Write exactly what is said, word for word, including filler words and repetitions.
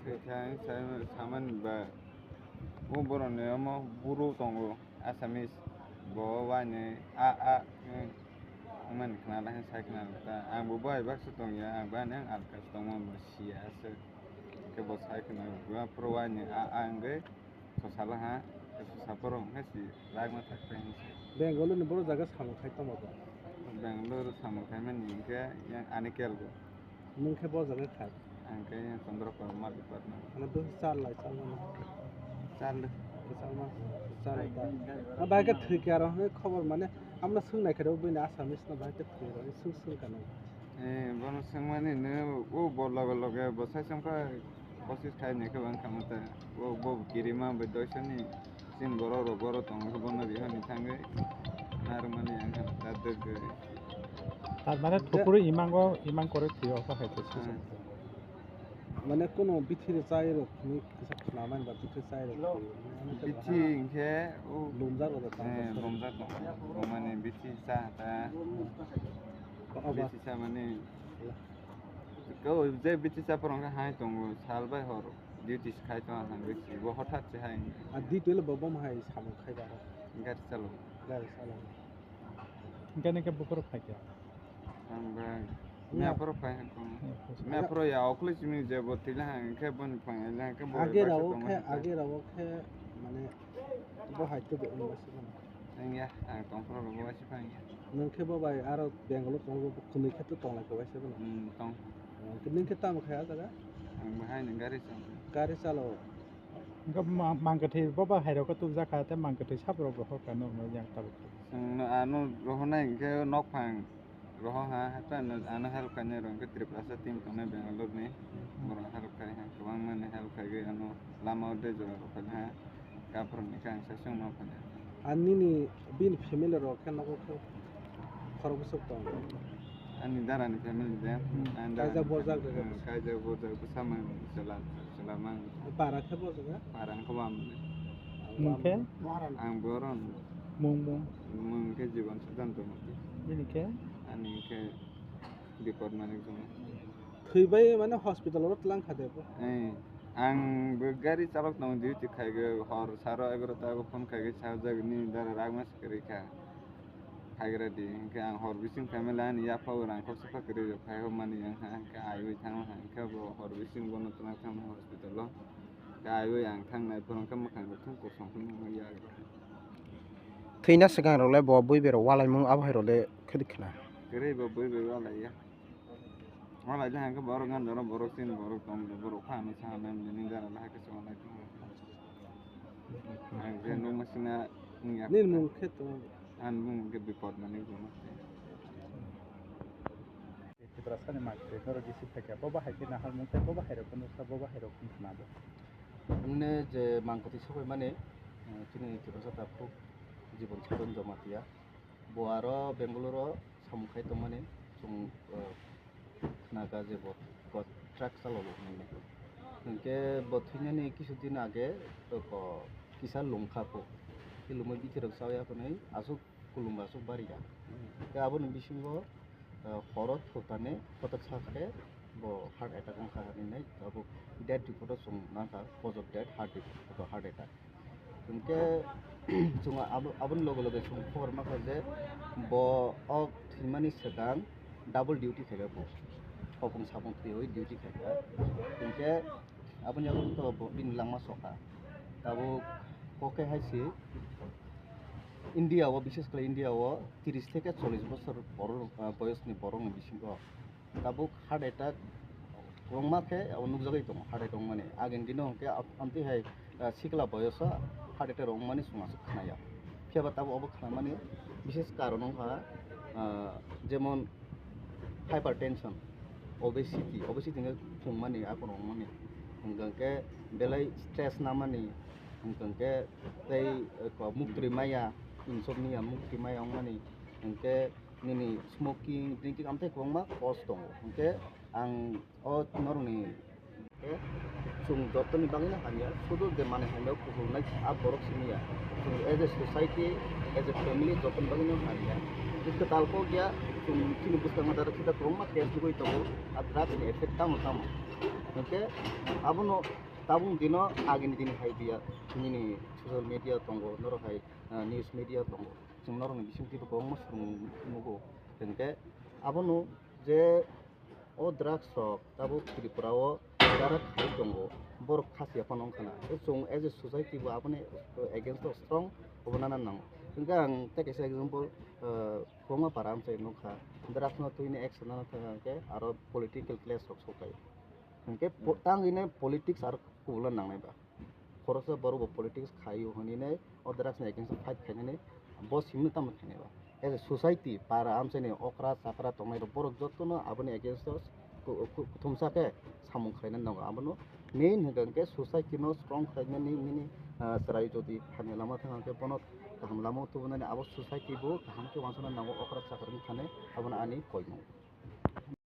Khe ang sai, samani ba, o borokni omo buro tongo, Assamese, bo waini a, a, wng, wngmani khna lai sai khna ta. Ang bo bai baksa tongya, ang bai nang alka tongma bo siya se. Khe bo sai khna, bo pro waini a, a wngwi sosa la ha, khe sosa borok wngkha si lagma thak tai hinse. Bangalore ni boro jaga samung khai tongma bo? Bangalore samung khai mani hinkhe yang Anikel bo. Nwng khe bo jaga khai? Ang khe Chandrakor Malik Patna. Ano bo char lai, char mano. Char le. Char ma, char ta. A bai khe thwi kya rw hwnwi khobor mane amno swng nai khe rw bini Assamese no bai khe thwi rw hwnwi swng swng kha nai. Eh, bono swngmani no o bo loge loge bo sai song kha kosis khai nai khe bang kha mata. O bo kirima bai doisani. Chini borok rok borok tongo khe bono rihorni thangwi narwkmani ang khe ta dwgwi. Tar mane thukuru imango imang koroi thwiyo kha hai khe. Hmm. Mane kuno bithi rwchai rok hinwi kisa khna mani ba bithi rwchai rok thwiyo. Bithi hinkhe o lumjak rok tamo eh, bwswk. Lumjak tongo. Mane bithi cha ta. Ko aba. Bithi cha mane. Ko je bithi cha porong khe hai tongo sal bai hor. Duty se khai tong ang bisi, bo hothat se hai. A duty le bo bom hai samung khai ba ro. Gari chalo. Gari chalo. Hingke ningke bukurok phai khe? Ang ba mia phoro phai kong. Mia phoro ya okle simi je bo tila hang khe boni phang ya khe bo. Age rawo khe, age rawo khe mane bo hai to be ong basi. Wngya, ang tongphuru rwgo waisa phai wngya. Nwng khe bo bai aro Bangalore tongo, bo khwnwi khe to tong lai khe waisa bono. Hmm, tong. Oh, nwng khe tamo khai ah jaga? Ang bahai ni gari chalo. Gari chalo. Wngkha ma-, mangkwthwi bo ba hai rok tubujak kha, tei mangkwthwi sabo rok rohor kha, nwng no yang tabuk. Nwng no ano rohornai hwnkhe nokphang. Roho ha, hato ano, ano help khainai rok hwnkhe Tiprasa team tongnai Bangalore ni. Hmm. Borok help khai ha, kwbangma ni help khaigwi ano lama o de jora rok phai ha, kaphar ni khe ang sasung ma phai ha. Ani ni bini family rok khe nogo khe khorok bwswk tong? Ani dara ni family de, hmm, ani dara kaijak ni borjak family, de, hmm, kaijak borjak bwsa mang, chwla, chwla mang. Para khe borjak ha? Para wngkha bam. Mung khe? Ang boron. Mung, mung. Mung khe Jibon Sudan Jamatia. Bini khe? Ani khe Bipod Manik Jamatia. Thwibai mane hospital o twlang kha de bo? Eh, ang bo gari chalok tong duty khai ge hor saro egarota o phone khai ge sajak ni dara ragma se kwrwi kha. Haigra di, hingke ang hor bising family ani yapha o rang khorsa pha kwrwi rok phai hor mani yang ha, hingke aiwi thang ha, hingke bo hor bising bono twlang thang hospital o. Kaiwi ang thang nai phuru hingke mwkhang rok thang kosong phano ya. Thwina swkang rok le bo bui berok walaimung abo hai rok le khedi khna. Kwrwi bo bui bai walai ya. Walai le hingke borok gana borok chini borok tong borok phano sa nai nini gara le hai khe se walai tong. Ang je nung masina wngya. Nini mung khe tong? Ani mung khe Bipod Manik Jamatia. Tiprasani mangtwi norok receive khaikha, bo bahai khe naharmung tei bo bahai rok nukha, bo bahai rok wngkha nabo. Hwnwi je mangkwthwi sobaimani, eh, chini Tiprasa takhuk Jibon Sadan Jamatia. Bo aro Bangalore o samung khai tongmani chwng, eh, khna kha je bo, bo truck chalok hwnwi. Hinkhe bo thwinani kisu din age, oko kisa lungkha kho. Khe lungwi bithi rok chawi aphano aswk kulumba aswk bari ya. Khe aboni bisingo, eh, horo thwkani kotor sa khe bo heart attack wngkha hinwi tabuk death report o chwng nangkha, cause of death heart, heart attack. Hinkhe chwng abo, aboni loge loge chwng khobor mankha je bo o thwimani swkang double duty khaikha bo. Hopung sapung thwiwi duty khaikha. Hinkhe aboni yago to bo bini langma sokha. Tabuk kok khe hai se India o, bishes khlai India o tris theke chollish bosor borok, ah, boyosni borokni bisingo tabuk heart attack kwbangma khe abo nukjagwi tongo, heart attack wngmani. Agini dino hwnkhe ab-, amtwi hai, ah, sikla boyoso heart attack rok wngmani chwng aswk khnaya. Phiya ba tabuk obo khnamani bises karon wngkha, ah, jemon hypertension. obesity, obesity hwnkhe thwngmani, aphano wngmani, hwnkhe belai stress namani, hwnkhe tei, eh, ko muktwi maya, insomnia, muktwi maya wngmani, hwnkhe nini smoking, drinking amtwi kwbangma cause tongo. Hwnkhe ang o norokni, hwnkhe chwng jottoni bagwino hamya, sudu je manwi hamya kuphulnai a borok simi ya. Chwng as a society, as a family jottoni bagwino hamya. Kwtal kok ya, chwng chini bwskangma dara sida kwbangma case nugwi tongo, a drugs ni effect tamo tamo. Hwnkhe abono tabuk dino agini dini hai biya, nini social media tongo, norok hai, ah, news media tongo. Chwng norokni bisingtwi bo kwbangma swrwng nugo. Hwnkhe abono je o drugs rok tabuk Tripura o dara khai tongo, borok khasiya phano wngkha na. Tei chwng as a society bo aboni against o strong obo nana nango. Hwnkhe ang tei kaisa example, ah, kwbangma para amchai nukha, drugs no twini action nana thangkhe aro political clash rok sokai. Hwnkhe po-, tangwini politics aro kubulna nangnai ba. Khoroksa borok bo politics khaio hwnwi nai o drugs ni against o fight khainani bo simno tamo khainai ba. As a society, para amchaini okra chakra tongnai rok borok jotono aboni against o ku-, ku-, kuthumsa khe samung khlaina nango. Abono main hwnkha hwnkhe society no strong khlainani nini, ah, chwrai jodi hamya lama thang khe bono kaham lama o tubunani abo society bo kaham khe uansukna nango okra chakra wngkha hwnwi abono ani koimung.